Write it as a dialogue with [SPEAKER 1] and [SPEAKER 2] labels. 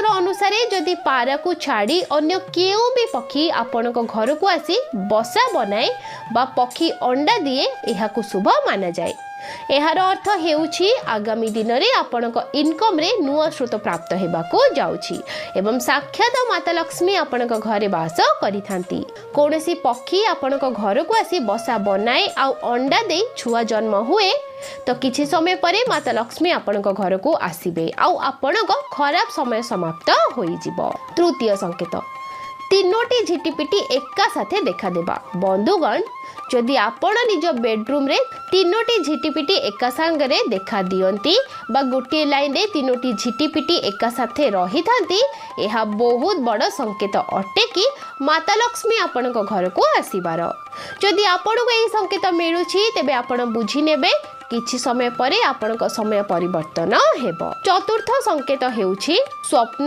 [SPEAKER 1] ଶାସ୍ତ୍ର ଅନୁସାରେ ଯଦି ପାରାକୁ ଛାଡ଼ି ଅନ୍ୟ କେଉଁ ବି ପକ୍ଷୀ ଆପଣଙ୍କ ଘରକୁ ଆସି ବସା ବନାଏ ବା ପକ୍ଷୀ ଅଣ୍ଡା ଦିଏ, ଏହାକୁ ଶୁଭ ମାନାଯାଏ। ଏହାର ଅର୍ଥ ହେଉଛି ଆଗାମୀ ଦିନରେ ଆପଣଙ୍କ ଇନକମ୍ରେ ନୂଆ ସ୍ରୋତ ପ୍ରାପ୍ତ ହେବାକୁ ଯାଉଛି ଏବଂ ସାକ୍ଷାତ ମାତା ଲକ୍ଷ୍ମୀ ଆପଣଙ୍କ ଘରେ ବାସ କରିଥାନ୍ତି। କୌଣସି ପକ୍ଷୀ ଆପଣଙ୍କ ଘରକୁ ଆସି ବସା ବନାଏ ଆଉ ଅଣ୍ଡା ଦେଇ ଛୁଆ ଜନ୍ମ ହୁଏ, ତ କିଛି ସମୟ ପରେ ମାତା ଲକ୍ଷ୍ମୀ ଆପଣଙ୍କ ଘରକୁ ଆସିବେ ଆଉ ଆପଣଙ୍କ ଖରାପ ସମୟ ସମାପ୍ତ ହୋଇଯିବ। ତୃତୀୟ ସଂକେତ, ତିନୋଟି ଝିଟିପିଟି ଏକା ସାଥେ ଦେଖାଦେବା। ବନ୍ଧୁଗଣ, ଯଦି ଆପଣ ନିଜ ବେଡରୁମ୍ରେ ତିନୋଟି ଝିଟିପିଟି ଏକା ସାଙ୍ଗରେ ଦେଖା ଦିଅନ୍ତି ବା ଗୋଟିଏ ଲାଇନ୍ରେ ତିନୋଟି ଝିଟିପିଟି ଏକା ସାଥେ ରହିଥାନ୍ତି, ଏହା ବହୁତ ବଡ଼ ସଂକେତ ଅଟେ କି ମାତା ଲକ୍ଷ୍ମୀ ଆପଣଙ୍କ ଘରକୁ ଆସିବାର। ଯଦି ଆପଣଙ୍କୁ ଏହି ସଂକେତ ମିଳୁଛି, ତେବେ ଆପଣ ବୁଝିନେବେ କିଛି ସମୟ ପରେ ଆପଣଙ୍କ ସମୟ ପରିବର୍ତ୍ତନ ହେବ। ଚତୁର୍ଥ ସଂକେତ ହେଉଛି ସ୍ୱପ୍ନ